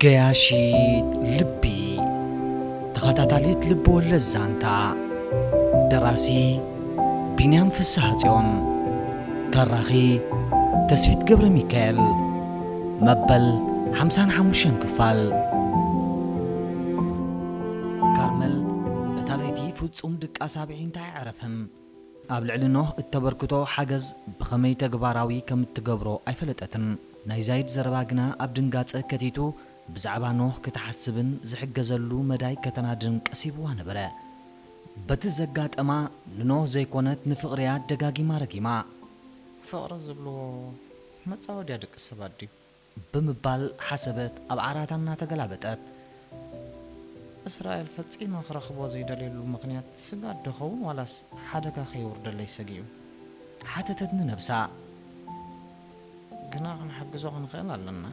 ገያሺት ልቢ፣ ተኸታታሊት ልቢ ወለድ ዛንታ። ደራሲ ቢንያም ፍስሃጽዮን። ተራኺ ተስፊት ገብረ ሚካኤል። መበል ሓምሳን ሓሙሽተን ክፋል። ካርመል፣ እታ ለይቲ ፍጹም ድቃስ ኣብ ኣዒንታ ኣይዓረፈን። ኣብ ልዕሊ ኖህ እተበርክቶ ሓገዝ ብኸመይ ተግባራዊ ከም እትገብሮ ኣይፈለጠትን። ናይ ዛይድ ዘረባ ግና ኣብ ድንጋጸ ከቲቱ፣ ብዛዕባ ኖህ ክትሓስብን ዝሕገዘሉ መዳይ ከተናድን ቀሲብዋ ነበረ። በቲ ዘጋጠማ፣ ንኖህ ዘይኮነት ንፍቕሪያ ደጋጊማ ረጊማ። ፍቕሪ ዝብልዎ መጻወድያ ደቂ ሰባት ድዩ? ብምባል ሓሰበት ኣብ ዓራታ እናተገላበጠት። እስራኤል ፈጺመ ክረኽቦ ዘይደልየሉ ምኽንያት ስግኣት ዶ ኸውን ዋላስ ሓደጋ ከየውርደለይ ሰጊኡ? ሓተተት ንነብሳ። ግና ክንሕግዞ ክንኽእል ኣለና።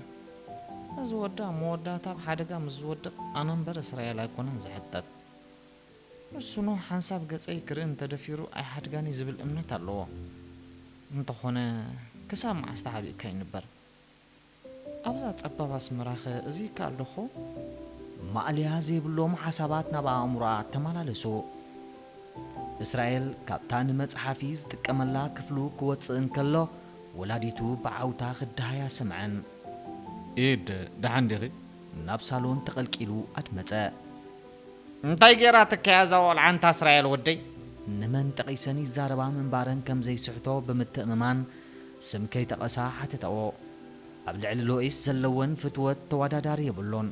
እዚ ወዲ ኣብ መወዳእታ ኣብ ሓደጋ ምስ ዝወድቕ ኣነ እምበር እስራኤል ኣይኮነን ዝሕተት። ንሱ ኖህ ሓንሳብ ገጸይ ክርኢ እንተደፊሩ ኣይሓድጋኒ ዝብል እምነት ኣለዎ። እንተኾነ ክሳብ መዓስ ተሓቢእካ ይንበር? ኣብዛ ጸባብ ኣስመራኸ እዚ ይከኣል ዶ ኾን? ማእለያ ዘይብሎም ሓሳባት ናብ ኣእምሮኣ ተመላለሱ። እስራኤል ካብታ ንመጽሓፊ ዝጥቀመላ ክፍሉ ክወጽእ እንከሎ፣ ወላዲቱ ብዓውታ ክደሃያ ሰምዐን። ኢድ፣ ደሓን ዲኺ? ናብ ሳሎን ተቐልቂሉ ኣድመጸ። እንታይ ገይራትካ እያ እዛ ቆልዓ ኣንታ እስራኤል ወደይ? ንመን ጠቒሰን ይዛረባ ምንባረን ከም ዘይስሕቶ ብምትእምማን ስም ከይጠቐሳ ሓተተኦ። ኣብ ልዕሊ ሎኢስ ዘለወን ፍትወት ተወዳዳሪ የብሉን።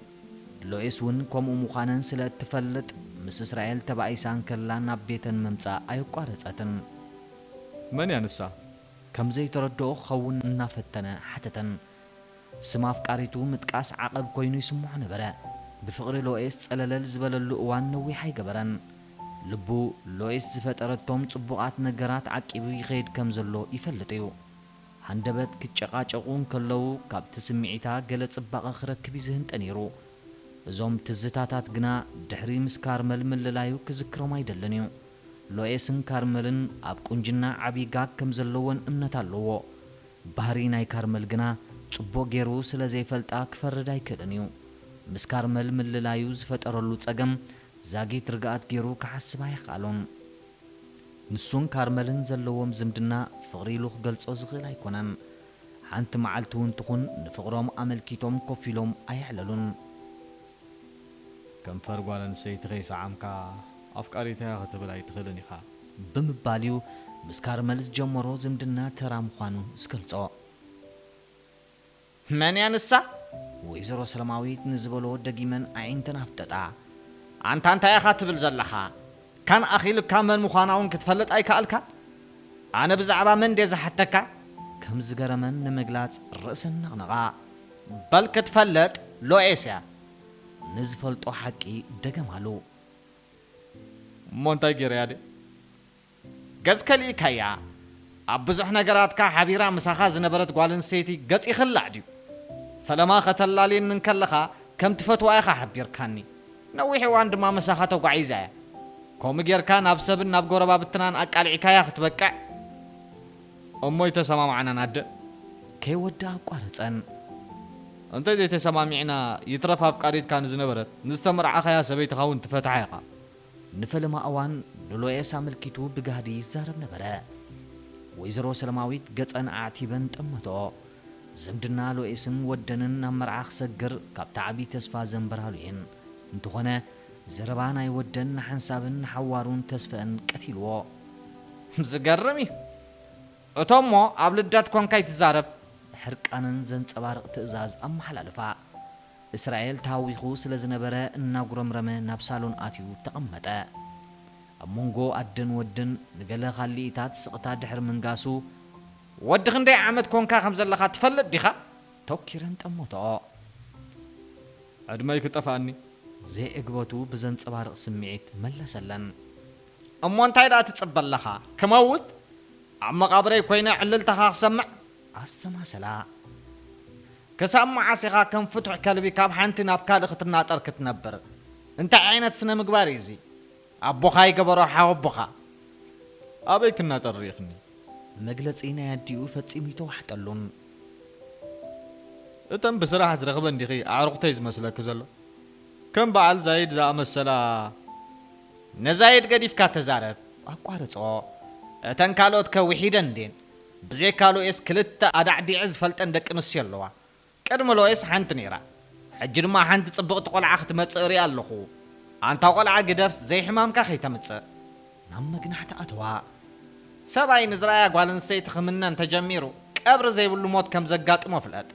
ሎኢስ እውን ከምኡ ምዃነን ስለ እትፈልጥ፣ ምስ እስራኤል ተባኢሳ እንከላ ናብ ቤተን ምምጻእ ኣየቋረጸትን። መን እያ ንሳ? ከም ዘይተረድኦ ክኸውን እናፈተነ ሓተተን። ስም ኣፍቃሪቱ ምጥቃስ ዓቐብ ኮይኑ ይስምዖ ነበረ። ብፍቕሪ ሎኤስ ጸለለል ዝበለሉ እዋን ነዊሕ ኣይገበረን። ልቡ ሎኤስ ዝፈጠረቶም ጽቡቓት ነገራት ዓቂቡ ይኸይድ ከም ዘሎ ይፈልጥ እዩ። ሃንደበት ክጨቓጨቑ እንከለዉ፣ ካብቲ ስምዒታ ገለ ጽባቐ ክረክብ ይዝህንጠ ነይሩ። እዞም ትዝታታት ግና ድሕሪ ምስ ካርመል ምልላዩ ክዝክሮም ኣይደልን እዩ። ሎኤስን ካርመልን ኣብ ቁንጅና ዓቢ ጋግ ከም ዘለወን እምነት ኣለዎ። ባህሪ ናይ ካርመል ግና ጽቡቕ ገይሩ ስለ ዘይፈልጣ ክፈርድ ኣይክእልን እዩ። ምስ ካርመል ምልላዩ ዝፈጠረሉ ጸገም ዛጊት ርግኣት ገይሩ ክሓስብ ኣይከኣሎን። ንሱን ካርመልን ዘለዎም ዝምድና ፍቕሪ ኢሉ ክገልጾ ዝኽእል ኣይኮነን። ሓንቲ መዓልቲ እውን ትኹን ንፍቕሮም ኣመልኪቶም ኮፍ ኢሎም ኣየዕለሉን። ከንፈር ጓል ኣንስተይቲ ከይሰዓምካ ኣፍቃሪተያ ክትብል ኣይትኽእልን ኢኻ። ብምባል እዩ ምስ ካርመል ዝጀመሮ ዝምድና ተራ ምዃኑ ዝገልጾ። መን እያ ንሳ? ወይዘሮ ሰላማዊት ንዝበሎ ደጊመን ኣዒንተን ኣፍጠጣ። ኣንታ እንታይ ኢኻ ትብል ዘለኻ? ካን ኣኺሉካ መን ምዃና እውን ክትፈልጥ ኣይከኣልካን? ኣነ ብዛዕባ መን ድየ ዝሓተካ? ከም ዝገረመን ንምግላጽ ርእሰን ነቕነቓ። በል ክትፈልጥ ሎኤስ እያ። ንዝፈልጦ ሓቂ ደገማሉ። እሞ እንታይ ገይረያ ድየ? ገጽ ከሊእካያ። ኣብ ብዙሕ ነገራትካ ሓቢራ ምሳኻ ዝነበረት ጓል ኣንስተይቲ ገጽ ይኽላዕ ድዩ? ፈለማ ከተላልየኒ እንከለኻ ከም ትፈትዋ ኢኻ ሓቢርካኒ። ነዊሕ እዋን ድማ ምሳኻ ተጓዒዛ እያ። ከምኡ ጌርካ ናብ ሰብን ናብ ጎረባብትናን ኣቃሊዕካያ ክትበቅዕ። እሞ ኣይተሰማማዕናን ኣደ። ከይወድኣ ኣቋረጸን። እንተ ዘይተሰማሚዕና ይትረፍ ኣፍቃሪትካ ንዝነበረት ንዝተመርዓኻያ ሰበይትኻ እውን ትፈትሓ ኢኻ። ንፈለማ እዋን ንሎኤስ ኣመልኪቱ ብጋህዲ ይዛረብ ነበረ። ወይዘሮ ሰላማዊት ገጸን ኣዕቲበን ጠመትኦ። ዝምድና ሎኤስን ወደንን ናብ መርዓ ክሰግር ካብቲ ዓቢ ተስፋ ዘንበራሉ እየን። እንተኾነ፣ ዘረባ ናይ ወደን ንሓንሳብን ንሓዋሩን ተስፈአን ቀቲልዎ። ዝገርም እዩ። እቶ እሞ ኣብ ልደት ኮንካ ኣይትዛረብ። ሕርቃነን ዘንጸባርቕ ትእዛዝ ኣመሓላልፋ። እስራኤል ተሃዊኹ ስለ ዝነበረ እናጉረምረመ ናብ ሳሎን ኣትዩ ተቐመጠ። ኣብ መንጎ ኣደን ወድን ንገለ ካልኢታት ስቕታ ድሕሪ ምንጋሱ፣ ወዲ ክንደይ ዓመት ኮንካ ከም ዘለኻ ትፈልጥ ዲኻ? ተኪረን ጠመተኦ። ዕድመይ ክጠፍኣኒ። ዘይዕግበቱ ብዘንጸባርቕ ስምዒት መለሰለን። እሞ እንታይ ደኣ ትጽበ ኣለኻ? ክመውት? ኣብ መቓብረይ ኮይነ ዕልልታኻ ክሰምዕ? ኣስተማሰላ። ክሳብ መዓስ ኢኻ ከም ፍቱሕ ከልቢ ካብ ሓንቲ ናብ ካልእ ክትናጠር ክትነብር? እንታይ ዓይነት ስነ ምግባር እዩ እዚ? ኣቦኻ ይገበሮ ሓወቦኻ። ኣበይ ክናጠር ርኢኽኒ? መግለጺ ናይ ኣዲኡ ፈጺሙ ይተዋሕጠሉን። እተን ብስራሕ ዝረኽበን ዲኺ ኣዕሩኽተይ ዝመስለኪ ዘሎ? ከም በዓል ዛይድ ዝኣመሰላ። ነዛይድ ገዲፍካ ተዛረብ። ኣቋርጾ። እተን ካልኦት ከ ውሒደን እንዴን? ብዘይካ ሎኤስ ክልተ ኣዳዕዲዐ ዝፈልጠን ደቂ ኣንስትዮ ኣለዋ። ቅድሚ ሎኤስ ሓንቲ ነይራ። ሕጂ ድማ ሓንቲ ጽብቕቲ ቆልዓ ክትመጽእ እሪኣ ኣለኹ። ኣንታ ቆልዓ ግደፍስ ዘይሕማምካ ከይተምጽእ። ናብ መግናሕቲ ኣተዋ። ሰብኣይ ንዝረኣያ ጓል ኣንስተይቲ ክምነ እንተጀሚሩ፣ ቀብሪ ዘይብሉ ሞት ከም ዘጋጥሞ ፍለጥ።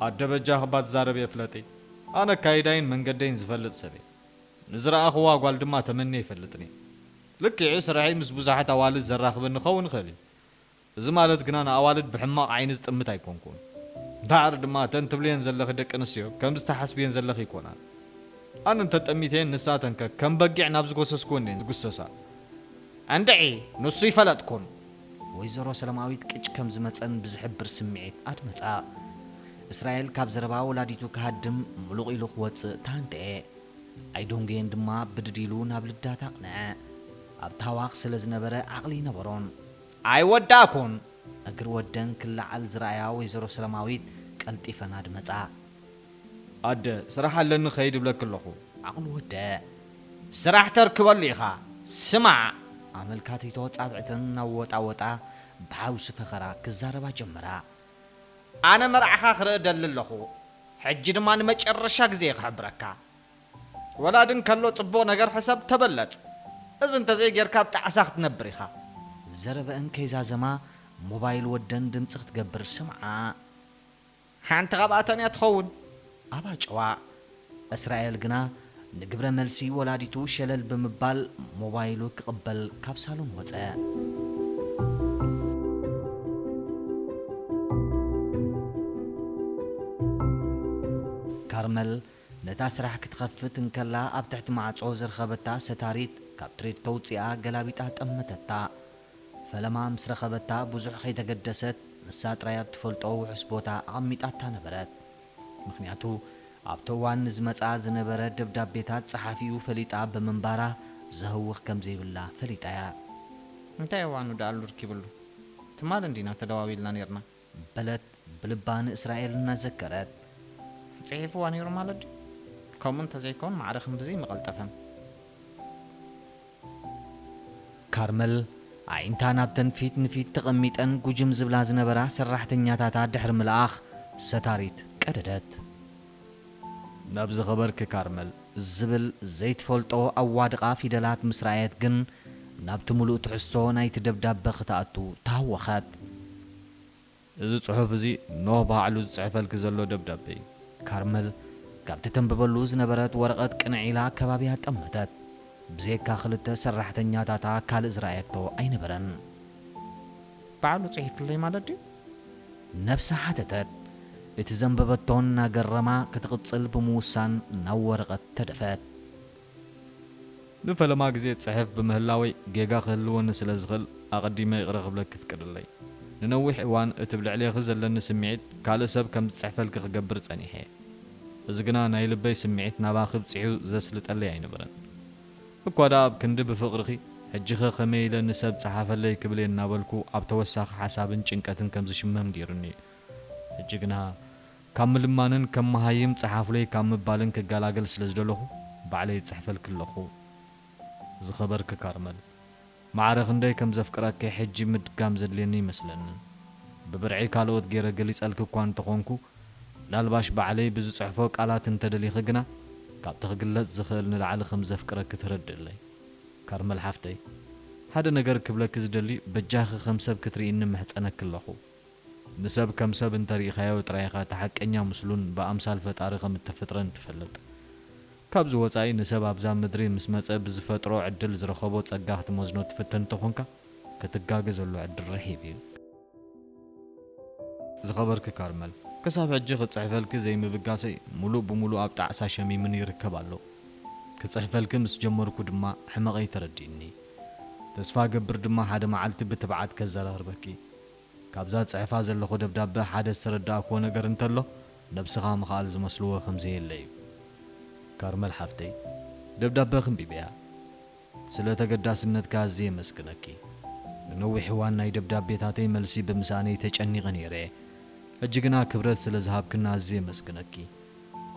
ኣደ በጃኺ እባ ትዛረብ እየ ፍለጢ። ኣነ ኣካይዳይን መንገደይን ዝፈልጥ ሰብ እየ። ንዝረኣኽዋ ጓል ድማ ተመንየ ይፈልጥን እየ። ልክዕ ስርሐይ ምስ ብዙሓት ኣዋልድ ዘራኽበኒ ክኸውን ይኽእል እዩ። እዚ ማለት ግና ንኣዋልድ ብሕማቕ ዓይኒ ዝጥምት ኣይኮንኩን። ደሓር ድማ እተን ትብልየን ዘለኺ ደቂ ኣንስትዮ ከምዚ ትሓስብየን ዘለኺ ኣይኮናን። ኣነ እንተጠሚተየን ንሳተንከ ከም በጊዕ ናብ ዝጎሰስኩወን እየን ዝጉሰሳ። እንድዒ፣ ንሱ ይፈለጥኩን። ወይዘሮ ሰላማዊት ቅጭ ከም ዝመጸን ብዝሕብር ስምዒት ኣድመጻ። እስራኤል ካብ ዘረባ ወላዲቱ ክሃድም ምሉቕ ኢሉ ክወጽእ ተሃንጠየ። ኣይደንጎየን ድማ ብድድ ኢሉ ናብ ልዳት ኣቕንዐ። ኣብ ታዋኽ ስለ ዝነበረ ዓቕሊ ይነበሮን። ኣይወዳእኩን። እግሪ ወደን ክለዓል ዝረኣያ ወይዘሮ ሰላማዊት ቀልጢፈን ኣድመጻ። ኣደ፣ ስራሕ ኣለኒ ኸይድ እብለኪ ኣለኹ። ዓቕሊ ወደ። ስራሕ ተርክበሉ ኢኻ። ስማዕ። ኣመልካቲቶ ጻብዕተን እናወጣወጣ ብሓውሲ ፈኸራ ክዛረባ ጀመራ። ኣነ መርዓኻ ክርኢ እደሊ ኣለኹ። ሕጂ ድማ ንመጨረሻ ግዜ እየ ክሕብረካ። ወላዲ እንከሎ ጽቡቕ ነገር ሕሰብ፣ ተበለጽ። እዚ እንተዘይጌርካ ኣብ ጣዕሳ ክትነብር ኢኻ። ዘረበአን ከይዛዘማ ሞባይል ወደን ድምጺ ክትገብር ስምዓ። ሓንቲ ካብኣተን እያ ትኸውን። ኣባጨዋ። እስራኤል ግና ንግብረ መልሲ ወላዲቱ ሸለል ብምባል ሞባይሉ ክቕበል ካብ ሳሎን ወጸ። ካርመል ነታ ስራሕ ክትኸፍት እንከላ ኣብ ትሕቲ ማዕጾ ዝረኸበታ ሰታሪት ካብ ትሬድ ተውጺኣ ገላቢጣ ጠመተታ። ፈለማ ምስ ረኸበታ ብዙሕ ከይተገደሰት ንሳ ጥራይ ኣብ ትፈልጦ ውሑስ ቦታ ኣቐሚጣታ ነበረት። ምኽንያቱ ኣብቲ እዋን ንዝመጻ ዝነበረ ደብዳቤታት ጸሓፊኡ ፈሊጣ ብምንባራ ዘህውኽ ከም ዘይብላ ፈሊጣ እያ። እንታይ እዋኑ ደኣሉ ርኪብሉ? ትማል እንዲና ተደዋዊልና ኔርና። በለት ብልባ ንእስራኤል እናዘከረት። ጽሒፍዋ ነይሩ ማለት ድዩ? ከምኡ እንተዘይከውን ማዕረ ክንድዚ ምቐልጠፈን። ካርመል ኣዒንታ ናብተን ፊት ንፊት ተቐሚጠን ጉጅም ዝብላ ዝነበራ ሰራሕተኛታታ ድሕሪ ምልኣኽ ሰታሪት ቀደደት። ናብ ዝኸበርኪ ካርመል ዝብል ዘይትፈልጦ ኣዋድቓ ፊደላት ምስ ረኣየት ግን ናብቲ ምሉእ ትሕዝቶ ናይቲ ደብዳበ ክትኣቱ ተሃወኸት። እዚ ጽሑፍ እዚ ኖህ ባዕሉ ዝጽሕፈልኪ ዘሎ ደብዳበ እዩ። ካርመል ካብቲ ተንብበሉ ዝነበረት ወረቐት ቅንዕ ኢላ ከባቢያ ጠመተት። ብዘይካ ክልተ ሰራሕተኛታታ ካልእ ዝረኣየቶ ኣይነበረን። ባዕሉ ጽሒፍለይ ማለት ድዩ? ነብሳ ሓተተት። እቲ ዘንበበቶ እናገረማ ክትቕጽል ብምውሳን ናብ ወረቐት ተደፈት። ንፈለማ ግዜ ጽሕፍ ብምህላወይ ጌጋ ክህልወኒ ስለ ዝኽእል ኣቐዲመ ይቕረ ክብለኪ ፍቀድለይ። ንነዊሕ እዋን እቲ ብልዕሌኺ ዘለኒ ስምዒት ካልእ ሰብ ከም ዝጽሕፈልኪ ክገብር ጸኒሐ። እዚ ግና ናይ ልበይ ስምዒት ናባኺ ብጺሑ ዘስልጠለይ ኣይነበረን። እኳ ደኣ ኣብ ክንዲ ብፍቕርኺ፣ ሕጂኸ ከመይ ኢለ ንሰብ ጸሓፈለይ ክብል እየ እናበልኩ ኣብ ተወሳኺ ሓሳብን ጭንቀትን ከም ዝሽመም ገይሩኒ እዩ። ሕጂ ግና ካብ ምልማንን ከም መሃይም ጸሓፉለይ ካብ ምባልን ክገላገል ስለ ዝደለኹ ባዕለይ እጽሕፈልኪ ኣለኹ። ዝኸበርኪ ካርመል፣ ማዕረ ክንደይ ከም ዘፍቅረኪ ሕጂ ምድጋም ዘድልየኒ ይመስለንን። ብብርዒ ካልኦት ገይረ ገሊጸልኪ እኳ እንተኾንኩ፣ ምናልባሽ ባዕለይ ብዝጽሕፎ ቃላት እንተደሊኺ ግና፣ ካብቲ ክግለጽ ዝኽእል ንላዕሊ ከም ዘፍቅረኪ ተረድእለይ። ካርመል ሓፍተይ፣ ሓደ ነገር ክብለኪ ዝደሊ፣ በጃኺ ከም ሰብ ክትርእይኒ እምሕጸነኪ ኣለኹ። ንሰብ ከም ሰብ እንተሪኢኻዮ ጥራይ ኢኻ እቲ ሓቀኛ ምስሉን ብኣምሳል ፈጣሪ ከም እተፈጥረን ትፈልጥ። ካብዚ ወጻኢ ንሰብ ኣብዛ ምድሪ ምስ መጸ ብዝፈጥሮ ዕድል ዝረኸቦ ጸጋ ክትመዝኖ ትፍትን እንተኾንካ፣ ክትጋገ ዘሎ ዕድል ርሒብ እዩ። ዝኸበርኪ ካርመል፣ ክሳብ ሕጂ ክጽሕፈልኪ ዘይምብጋሰይ ምሉእ ብምሉእ ኣብ ጣዕሳ ሸሚሙኒ ይርከብ ኣሎ። ክጽሕፈልኪ ምስ ጀመርኩ ድማ ሕመቐይ ተረዲእኒ። ተስፋ ገብር ድማ ሓደ መዓልቲ ብትብዓት ከዘራርበኪ። ካብዛ ጽሕፋ ዘለኹ ደብዳበ ሓደ ዝተረዳእክዎ ነገር እንተሎ፣ ነብስኻ ምኽኣል ዝመስልዎ ከም ዘየለ እዩ። ካርመል ሓፍተይ፣ ደብዳበ ክንቢበያ። ስለ ተገዳስነትካ ኣዝየ የመስግነኪ። ንነዊሕ እዋን ናይ ደብዳቤታተይ መልሲ ብምስኣነይ ተጨኒቐ ነይረ። ሕጂ ግና ክብረት ስለ ዝሃብክና ኣዝየ የመስግነኪ።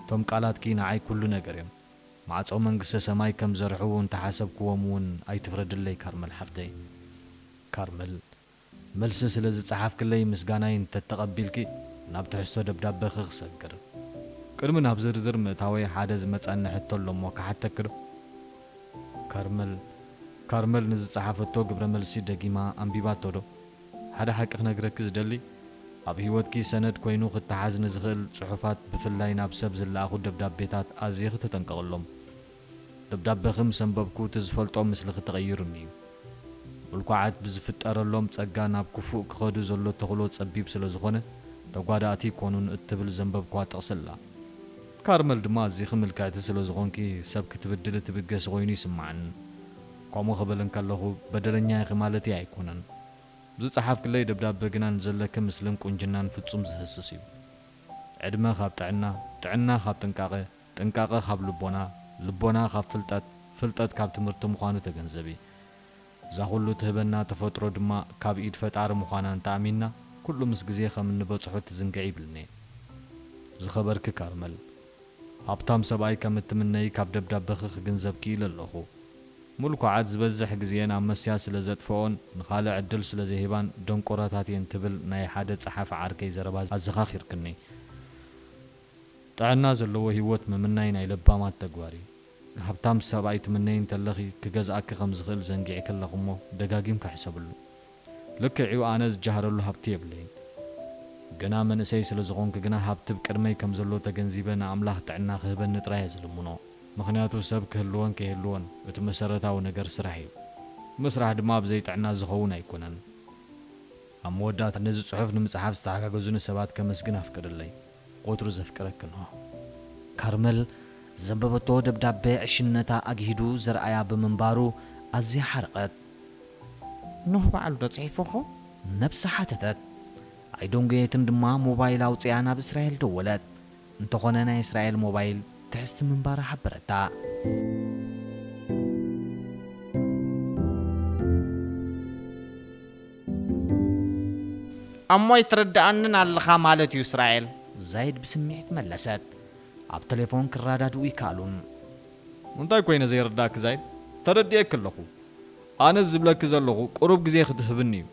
እቶም ቃላትኪ ንዓይ ኩሉ ነገር እዮም። ማዕጾ መንግስተ ሰማይ ከም ዘርሕዉ እንተሓሰብክዎም እውን ኣይትፍረድለይ ካርመል ሓፍተይ። ካርመል፣ መልሲ ስለ ዝጸሓፍክለይ ምስጋናይ እንተተቐቢልኪ ናብ ትሕዝቶ ደብዳበኺ ክሰግር። ቅድሚ ናብ ዝርዝር ምእታወይ ሓደ ዝመጻኒ ሕቶ ኣሎ እሞ ክሓተኪ ዶ? ካርመል፣ ካርመል ንዝጸሓፈቶ ግብረ መልሲ ደጊማ ኣንቢባቶ ዶ? ሓደ ሓቂ ክነግረኪ ዝደሊ፣ ኣብ ህይወትኪ ሰነድ ኮይኑ ክተሓዝ ንዝኽእል ጽሑፋት ብፍላይ ናብ ሰብ ዝለኣኹ ደብዳቤታት ኣዚኺ ተጠንቀቕሎም። ደብዳበኺ ምስ ኣንበብኩ እቲ ዝፈልጦ ምስልኺ ተቐይሩኒ እዩ። ምልኩዓት ብዝፍጠረሎም ጸጋ ናብ ክፉእ ክኸዱ ዘሎ ተኽእሎ ጸቢብ ስለ ዝኾነ ተጓዳእቲ ይኮኑን እትብል ዘንበብክዋ ጥቕሲ ኣላ። ካርመል ድማ ኣዚኺ ምልክዕቲ ስለ ዝኾንኪ ሰብ ክትብድሊ ትብገሲ ኮይኑ ይስምዓኒ። ከምኡ ክብል እንከለኹ በደለኛ ኢኺ ማለተይ ኣይኮነን። ዝጸሓፍክለይ ደብዳበ ግና ንዘለኪ ምስልን ቁንጅናን ፍጹም ዝህስስ እዩ። ዕድመ ካብ ጥዕና፣ ጥዕና ካብ ጥንቃቐ፣ ጥንቃቐ ካብ ልቦና፣ ልቦና ካብ ፍልጠት፣ ፍልጠት ካብ ትምህርቲ ምዃኑ ተገንዘቢ። እዛ ኩሉ ትህበና ተፈጥሮ ድማ ካብ ኢድ ፈጣሪ ምዃና እንተኣሚንና ኩሉ ምስ ግዜ ከም እንበጽሖ ትዝንግዒ ይብልኒ። ዝኸበርኪ ካርመል፣ ሃብታም ሰብኣይ ከም እትምነዪ ካብ ደብዳበኺ ክግንዘብ ክኢለ ኣለኹ። ምልኩዓት ዝበዝሕ ግዜኤን ኣብ መስያ ስለ ዘጥፍኦን ንኻልእ ዕድል ስለ ዘይህባን ደንቆሮታት እየን ትብል ናይ ሓደ ጸሓፊ ዓርከይ ዘረባ ኣዘኻኺርክኒ። ጥዕና ዘለዎ ህይወት ምምናይ ናይ ለባማት ተግባር እዩ። ሃብታም ሰብኣይ ትምነዪ እንተለኺ ክገዝኣኪ ከም ዝኽእል ዘንጊዕኪ ኣለኺ እሞ ደጋጊምኪ ሕሰብሉ። ልክዕ እዩ ኣነ ዝጀሃረሉ ሃብቲ የብለይን። ገና መንእሰይ ስለ ዝኾንኩ ግና ሃብቲ ብቅድመይ ከም ዘሎ ተገንዚበ ንኣምላኽ ጥዕና ክህበኒ ጥራይ እየ ዝልምኖ። ምኽንያቱ ሰብ ክህልዎን ከይህልዎን እቲ መሰረታዊ ነገር ስራሕ እዩ። ምስራሕ ድማ ብዘይ ጥዕና ዝኸውን ኣይኮነን። ኣብ መወዳእታ ነዚ ጽሑፍ ንምጽሓፍ ዝተሓጋገዙኒ ሰባት ከመስግን ኣፍቅድለይ። ወትሩ ዘፍቅረኪ ኖህ። ካርመል ዘንበበቶ ደብዳበ ዕሽነታ ኣግሂዱ ዘርኣያ ብምንባሩ ኣዝያ ሓረቐት። ኖህ ባዕሉ ዶ ጽሒፉ ይኸውን? ነብሳ ሓተተት። ኣይደንጎየትን ድማ ሞባይል ኣውጺኣ ናብ እስራኤል ደወለት። እንተኾነ ናይ እስራኤል ሞባይል ትሕዝቲ ምንባራ ሓበረታ። እሞ ኣይትርድኣንን ኣለኻ ማለት እዩ እስራኤል? ዛይድ ብስምዒት መለሰት። ኣብ ቴሌፎን ክረዳድኡ ይከኣሉን። እንታይ ኮይነ ዘይርዳእኪ ዛይድ? ተረዲኤኪ ኣለኹ። ኣነ ዝብለኪ ዘለኹ ቁሩብ ግዜ ክትህብኒ እዩ።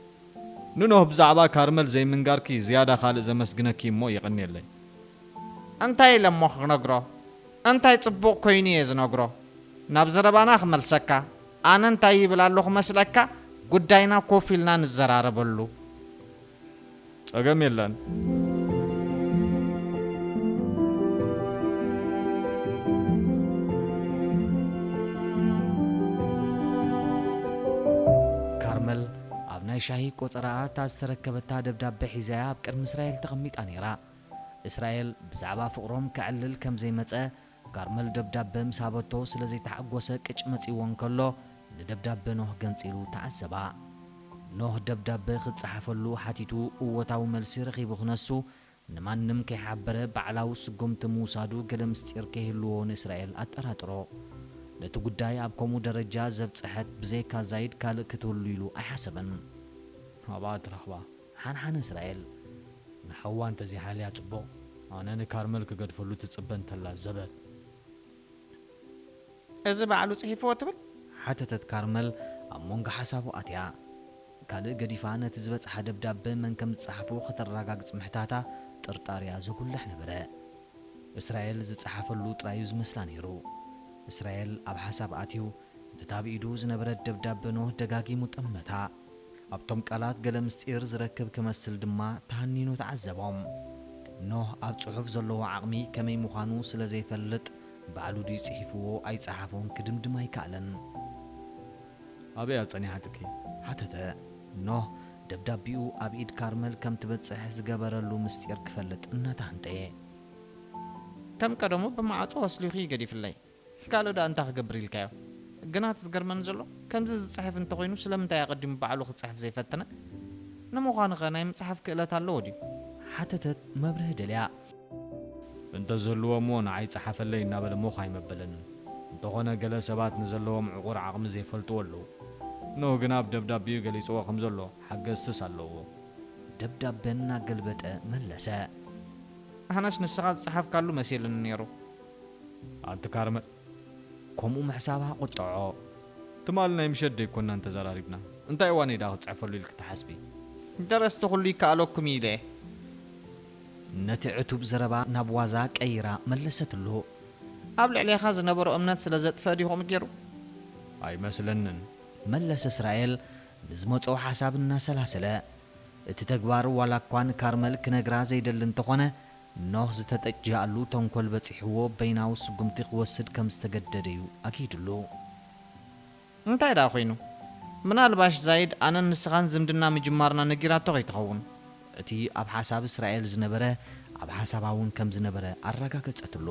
ንኖህ ብዛዕባ ካርመል ዘይምንጋርኪ ዝያዳ ካልእ ዘመስግነኪ እሞ የቐንየለይ። እንታይ ኢለ እሞ ክነግሮ? እንታይ ጽቡቕ ኮይኑ እየ ዝነግሮ? ናብ ዘረባና ክመልሰካ፣ ኣነ እንታይ ይብል ኣለኹ መስለካ? ጉዳይና ኮፍ ኢልና ንዘራረበሉ። ጸገም የለን። ካርመል ኣብ ናይ ሻሂ ቆጸራኣ እታ ዝተረከበታ ደብዳበ ሒዛያ ኣብ ቅድሚ እስራኤል ተቐሚጣ ነይራ። እስራኤል ብዛዕባ ፍቕሮም ከዕልል ከም ዘይመጸ፣ ካርመል ደብዳበ ምስ ሃበቶ ስለ ዘይተሓጎሰ ቅጭ መጺዎ እንከሎ፣ ንደብዳበ ኖህ ገንጺሉ ተዓዘባ። ኖህ ደብዳበ ክጸሓፈሉ ሓቲቱ እወታዊ መልሲ ረኺቡ ክነሱ፣ ንማንም ከይሓበረ ባዕላዊ ስጉምቲ ምውሳዱ ገለ ምስጢር ከይህልዎ ንእስራኤል ኣጠራጥሮ። ነቲ ጉዳይ ኣብ ከምኡ ደረጃ ዘብጽሐት ብዘይካ ዛይድ ካልእ ክትህሉ ኢሉ ኣይሓሰበን። ኣብኣ ትረኽባ። ሓንሓን እስራኤል። ንሓዋ እንተዘይሓልያ ጽቡቕ፣ ኣነ ንካርመል ክገድፈሉ ትጽበ እንተላ ዘበት። እዚ ባዕሉ ጽሒፍዎ ትብል? ሓተተት ካርመል ኣብ መንጎ ሓሳቡ ኣትያ። ካልእ ገዲፋ ነቲ ዝበጽሓ ደብዳበ መን ከም ዝጸሓፎ ከተረጋግጽ ምሕታታ ጥርጣሪያ ዘጉልሕ ነበረ። እስራኤል ዝጸሓፈሉ ጥራዩ ዝመስላ ነይሩ። እስራኤል ኣብ ሓሳብ ኣትዩ ነታ ኣብ ኢዱ ዝነበረት ደብዳበ ኖህ ደጋጊሙ ጠመታ። ኣብቶም ቃላት ገለ ምስጢር ዝረክብ ክመስል ድማ ተሃኒኑ ተዓዘቦም። ኖህ ኣብ ጽሑፍ ዘለዎ ዓቕሚ ከመይ ምዃኑ ስለ ዘይፈልጥ ባዕሉ ድዩ ጽሒፍዎ ኣይጸሓፎን ክድምድም ኣይከኣለን። ኣበይ እያ ጸኒሓትኪ? ሓተተ። ኖህ ደብዳቢኡ ኣብ ኢድ ካርመል ከም ትበጽሕ ዝገበረሉ ምስጢር ክፈልጥ እናተሃንጠየ። ከም ቀደሙ ብማዕጾ ኣስሊኹ እዩ ገዲፍለይ። ካልእ ደኣ እንታይ ክገብር ኢልካዮ? ግና እቲ ዝገርመኒ ዘሎ፣ ከምዚ ዝጽሕፍ እንተኾይኑ ስለምንታይ ኣቐዲሙ ባዕሉ ክጽሕፍ ዘይፈተነ? ንምዃኑኸ ናይ ምጽሓፍ ክእለት ኣለዎ ድዩ? ሓተተት መብርሂ ደልያ። እንተዝህልዎ እሞ ንዓይ ጸሓፈለይ እናበለ ሞኽ ኣይመበለንን። እንተኾነ ገለ ሰባት ንዘለዎም ዕቑር ዓቕሚ ዘይፈልጥዎ ኣለዉ። ኖህ ግና ኣብ ደብዳቤኡ ገሊጽዎ ከም ዘሎ ሓገዝትስ ኣለዎ። እቲ ደብዳበ እናገልበጠ መለሰ። ኣነስ ንስኻ ዝጸሓፍካሉ መሲሉኒ ነይሩ። ኣንቲ ካርመል፣ ከምኡ ምሕሳባ ቁጥዖ። ትማሊ ናይ ምሸት ደይኮናን ተዘራሪብና። እንታይ እዋን እየ ደኣ ክጽሕፈሉ ኢልኪ ትሓስቢ? ደረስቲ ኩሉ ይከኣለኩም ኢለ እየ። ነቲ ዕቱብ ዘረባ ናብ ዋዛ ቀይራ መለሰትሉ። ኣብ ልዕሌኻ ዝነበሮ እምነት ስለ ዘጥፍአ ድዩ ከምኡ ገይሩ? ኣይመስለንን። መለሰ እስራኤል ንዝመጾ ሓሳብ እናሰላሰለ። እቲ ተግባር ዋላ እኳ ንካርመል ክነግራ ዘይደሊ እንተኾነ፣ ኖህ ዝተጠጅኣሉ ተንኮል በጺሕዎ በይናዊ ስጉምቲ ክወስድ ከም ዝተገደደ እዩ ኣኪድሉ። እንታይ ደኣ ኮይኑ? ምናልባሽ ዛይድ ኣነን ንስኻን ዝምድና ምጅማርና ነጊራቶ ከይትኸውን። እቲ ኣብ ሓሳብ እስራኤል ዝነበረ ኣብ ሓሳባ እውን ከም ዝነበረ ኣረጋገጸትሉ።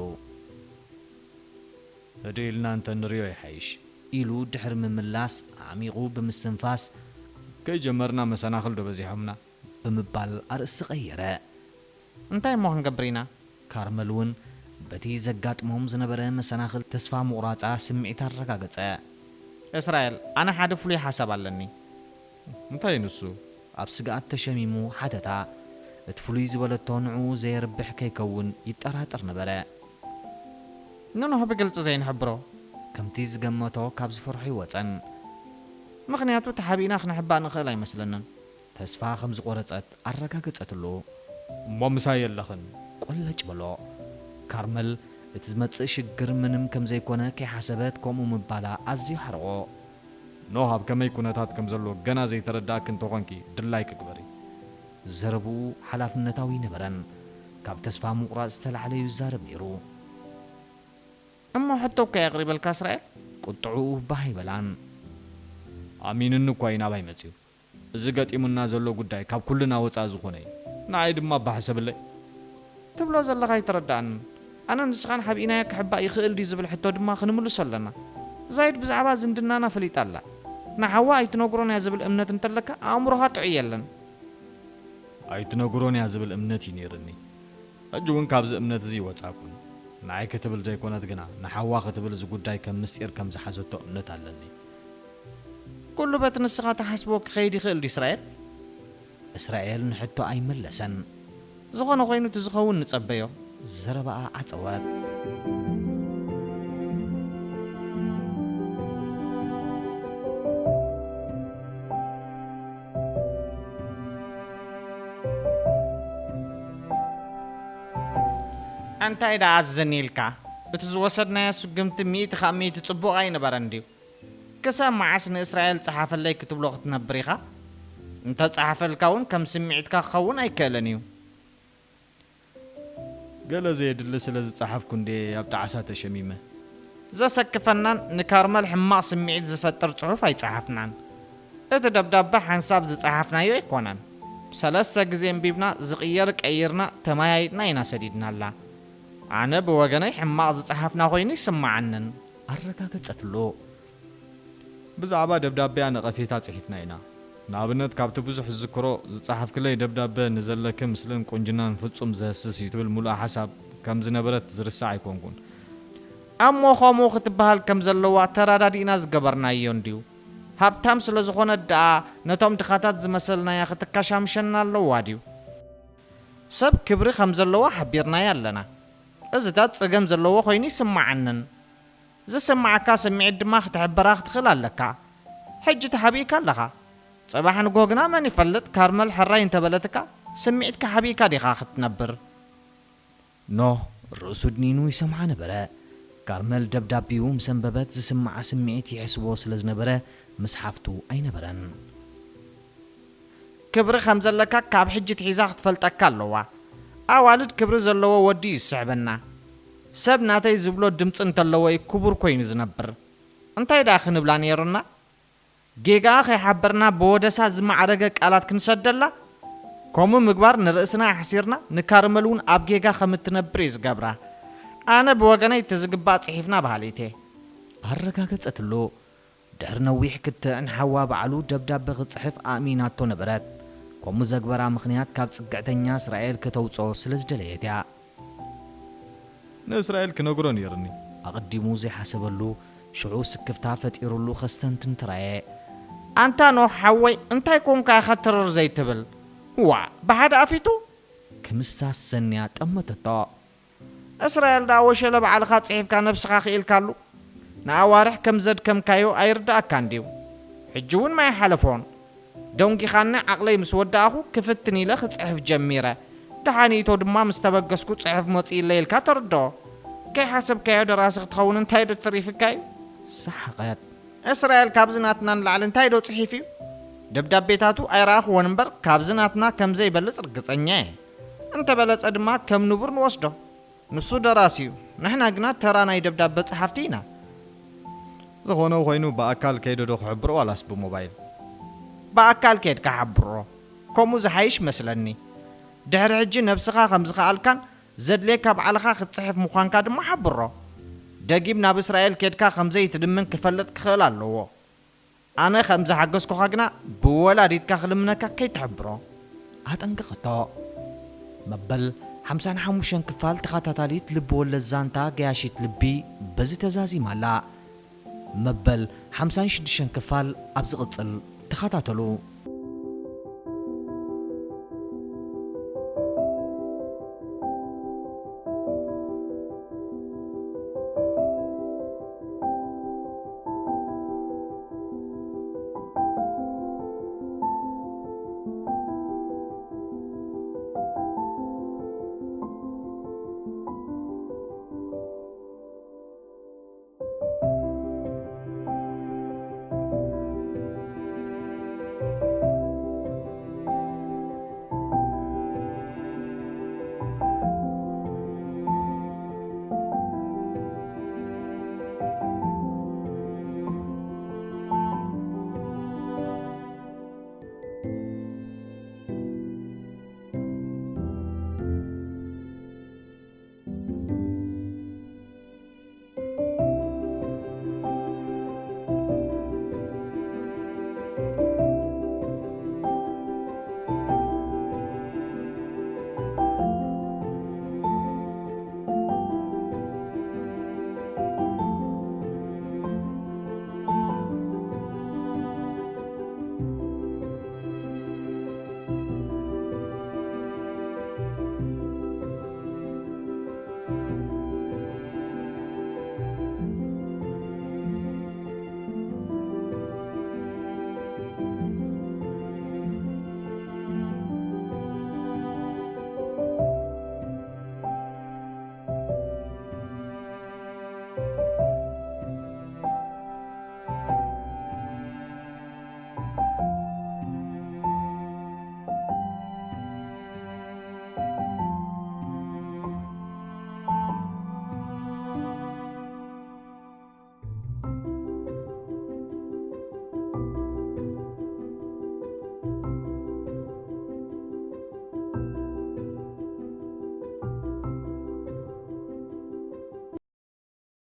ህድእ ኢልና እንተ ንሪኦ ይሓይሽ። ኢሉ ድሕሪ ምምላስ ዓሚቑ ብምስትንፋስ ከይጀመርና መሰናኽል ዶ በዚሖምና? ብምባል ኣርእስቲ ቀየረ። እንታይ እሞ ክንገብር ኢና? ካርመል እውን በቲ ዘጋጥሞም ዝነበረ መሰናኽል ተስፋ ምቑራጻ ስምዒት ኣረጋገጸ። እስራኤል፣ ኣነ ሓደ ፍሉይ ሓሳብ ኣለኒ። እንታይ ንሱ? ኣብ ስግኣት ተሸሚሙ ሓተታ። እቲ ፍሉይ ዝበለቶ ንዕኡ ዘየርብሕ ከይከውን ይጠራጠር ነበረ። ንኖህ ብግልጺ ዘይንሕብሮ። ከምቲ ዝገመቶ ካብ ዝፈርሖ ይወጸን። ምኽንያቱ ተሓቢእና ክንሕባእ ንኽእል ኣይመስለንን። ተስፋ ከም ዝቖረጸት ኣረጋገጸትሉ። እሞ ምሳይ የለኽን። ቆለጭ በሎ። ካርመል እቲ ዝመጽእ ሽግር ምንም ከም ዘይኮነ ከይሓሰበት ከምኡ ምባላ ኣዝዩ ሓረቖ። ኖህ ኣብ ከመይ ኩነታት ከም ዘሎ ገና ዘይተረዳእኪ እንተኾንኪ ድላይኪ ግበሪ። ዘረብኡ ሓላፍነታዊ ኣይነበረን። ካብ ተስፋ ምቑራጽ ዝተላዕለ እዩ ዝዛረብ ነይሩ። እሞ ሕቶ እኮ የቕሪበልካ እስራኤል። ቁጥዕኡ ባህ ኣይበላን። ኣሚኑኒ እኳ እዩ ናባይ መጺኡ። እዚ ገጢሙና ዘሎ ጉዳይ ካብ ኩልና ወጻኢ ዝኾነ እዩ። ንዓይ ድማ ኣባሕሰብለይ። ትብሎ ዘለኻ ኣይተረዳኣንን። ኣነ ንስኻን ሓቢእናዮ ክሕባእ ይኽእል ድዩ ዝብል ሕቶ ድማ ክንምልሶ ኣለና። ዛይድ ብዛዕባ ዝምድናና ፈሊጣ ኣላ። ንሓዋ ኣይትነግሮን እያ ዝብል እምነት እንተለካ ኣእምሮኻ ጥዑይ የለን። ኣይትነግሮን እያ ዝብል እምነት እዩ ነይርኒ። ሕጂ እውን ካብዚ እምነት እዚ ይወጻኩን። ንዓይ ክትብል ዘይኮነት ግና ንሓዋ ክትብል እዚ ጉዳይ ከም ምስጢር ከም ዝሓዘቶ እምነት ኣለኒ። ኩሉ በቲ ንስኻ ትሓስቦ ክኸይድ ይኽእል ድዩ እስራኤል? እስራኤል ንሕቶ ኣይመለሰን። ዝኾነ ኮይኑ እቲ ዝኸውን ንጸበዮ። ዘረባኣ ዓጸወት። እንታይ ደኣ ኣዘኒ ኢልካ? እቲ ዝወሰድናዮ ስጉምቲ ሚእቲ ካብ ሚእቲ ጽቡቕ ኣይነበረን ድዩ? ክሳብ መዓስ ንእስራኤል ጸሓፈለይ ክትብሎ ክትነብር ኢኻ? እንተ ጸሓፈልካ እውን ከም ስምዒትካ ክኸውን ኣይክእልን እዩ። ገለ ዘየድሊ ስለ ዝጸሓፍኩ እንዴ ኣብ ጣዕሳ ተሸሚመ። ዘሰክፈናን ንካርመል ሕማቕ ስምዒት ዝፈጥር ጽሑፍ ኣይጸሓፍናን። እቲ ደብዳበ ሓንሳብ ዝጸሓፍናዮ ኣይኮነን። ሰለስተ ግዜ ኣንቢብና ዝቕየር ቀይርና ተመያይጥና ኢና ሰዲድናላ። ኣነ ብወገነይ ሕማቕ ዝጸሓፍና ኮይኑ ይስምዓንን። ኣረጋገጸትሉ። ብዛዕባ ደብዳቤኣ ነቐፌታ ጽሒፍና ኢና። ንኣብነት ካብቲ ብዙሕ ዝዝክሮ ዝጸሓፍክለይ ደብዳበ ንዘለኪ ምስልን ቁንጅናን ፍጹም ዘህስስ እዩ ትብል ምሉእ ሓሳብ ከም ዝነበረት ዝርስዕ ኣይኮንኩን። ኣሞ ከምኡ ክትበሃል ከም ዘለዋ ተራዳዲእና ዝገበርናዮ እንድዩ። ሃብታም ስለ ዝኾነት ደኣ ነቶም ድኻታት ዝመሰልናያ ክትከሻምሸና ኣለዋ ድዩ? ሰብ ክብሪ ከም ዘለዋ ሓቢርናያ ኣለና። እዚታት ጸገም ዘለዎ ኮይኑ ይስምዓንን። ዝስምዓካ ስምዒት ድማ ክትሕብራ ክትኽእል ኣለካ። ሕጂ ተሓቢእካ ኣለኻ። ጽባሕ ንግሆ ግና መን ይፈልጥ ካርመል ሕራይ እንተበለትካ ስምዒትካ ሓቢእካ ዲኻ ክትነብር? ኖህ ርእሱ ድኒኑ ይሰምዓ ነበረ። ካርመል ደብዳቢኡ ምስ ኣንበበት ዝስምዓ ስምዒት ይሕስቦ ስለ ዝነበረ ምስ ሓፍቱ ኣይነበረን። ክብሪ ከም ዘለካ ካብ ሕጂ ትሒዛ ክትፈልጠካ ኣለዋ። ኣዋልድ ክብሪ ዘለዎ ወዲ እዩ ዝስዕበና። ሰብ ናተይ ዝብሎ ድምፂ እንተለዎ እዩ ክቡር ኮይኑ ዝነብር። እንታይ ደኣ ክንብላ ነይሩና? ጌጋኣ ከይሓበርና ብወደሳ ዝማዕረገ ቃላት ክንሰደላ? ከምኡ ምግባር ንርእስና ኣሕሲርና ንካርመል እውን ኣብ ጌጋ ከም እትነብር እዩ ዝገብራ። ኣነ ብወገነይ እቲ ዝግባእ ጽሒፍና በሃሊት እየ። ኣረጋገጸትሉ። ድሕሪ ነዊሕ ክትዕ ንሓዋ ባዕሉ ደብዳበ ክጽሕፍ ኣእሚናቶ ነበረት። ከምኡ ዘግበራ ምኽንያት ካብ ጽግዕተኛ እስራኤል ከተውጽኦ ስለ ዝደለየት እያ። ንእስራኤል ክነግሮ ነይርኒ። ኣቐዲሙ ዘይሓሰበሉ ሽዑ ስክፍታ ፈጢሩሉ ከስተንትን ተራየ። ኣንታ ኖህ ሓወይ እንታይ ኮንካ ኢኻ ትርር ዘይትብል? ዋዕ፣ ብሓደ ኣፊቱ? ክምስሳስ ሰንያ ጠመተቶ። እስራኤል ደኣ ወሸለ ባዕልኻ ጽሒፍካ ነብስኻ ክኢልካሉ። ንኣዋርሕ ከም ዘድከምካዮ ኣይርድኣካን ድዩ? ሕጂ እውን ማይ ሓለፎን። ደንጊኻኒ ዓቕለይ ምስ ወዳእኹ ክፍትን ኢለ ክጽሕፍ ጀሚረ። ደሓኒቶ ድማ ምስ ተበገስኩ ጽሑፍ መጺእለ ኢልካ ተርድኦ። ከይሓሰብካዮ ደራሲ ክትኸውን እንታይ ዶ ተሪፍካ እዩ? ሰሓቐት። እስራኤል ካብዚ ናትና ንላዕሊ እንታይ ዶ ጽሒፍ እዩ? ደብዳቤታቱ ኣይረኣኽዎን እምበር ካብዚ ናትና ከም ዘይበልጽ ርግጸኛ እየ። እንተበለጸ ድማ ከም ንቡር ንወስዶ። ንሱ ደራሲ እዩ፣ ንሕና ግና ተራ ናይ ደብዳበ ጸሓፍቲ ኢና። ዝኾነ ኮይኑ ብኣካል ከይደ ዶ ክሕብሮ ዋላስ ብሞባይል? ብኣካል ከይድካ ሓብሮ፣ ከምኡ ዝሓይሽ መስለኒ። ድሕሪ ሕጂ ነብስኻ ከም ዝኸኣልካን ዘድልየካ ባዕልኻ ክትጽሕፍ ምዃንካ ድማ ሓብሮ። ደጊም ናብ እስራኤል ከይድካ ከም ዘይትልምን ክፈልጥ ክኽእል ኣለዎ። ኣነ ከም ዝሓገዝኩኻ ግና ብወላዲትካ ክልምነካ ከይትሕብሮ። ኣጠንቀቐቶ። መበል ሓምሳን ሓሙሽተን ክፋል ተኸታታሊት ልቢ ወለድ ዛንታ ገያሺት ልቢ በዚ ተዛዚማ ኣላ። መበል ሓምሳን ሽዱሽተን ክፋል ኣብ ዝቕጽል ተኸታተሉ።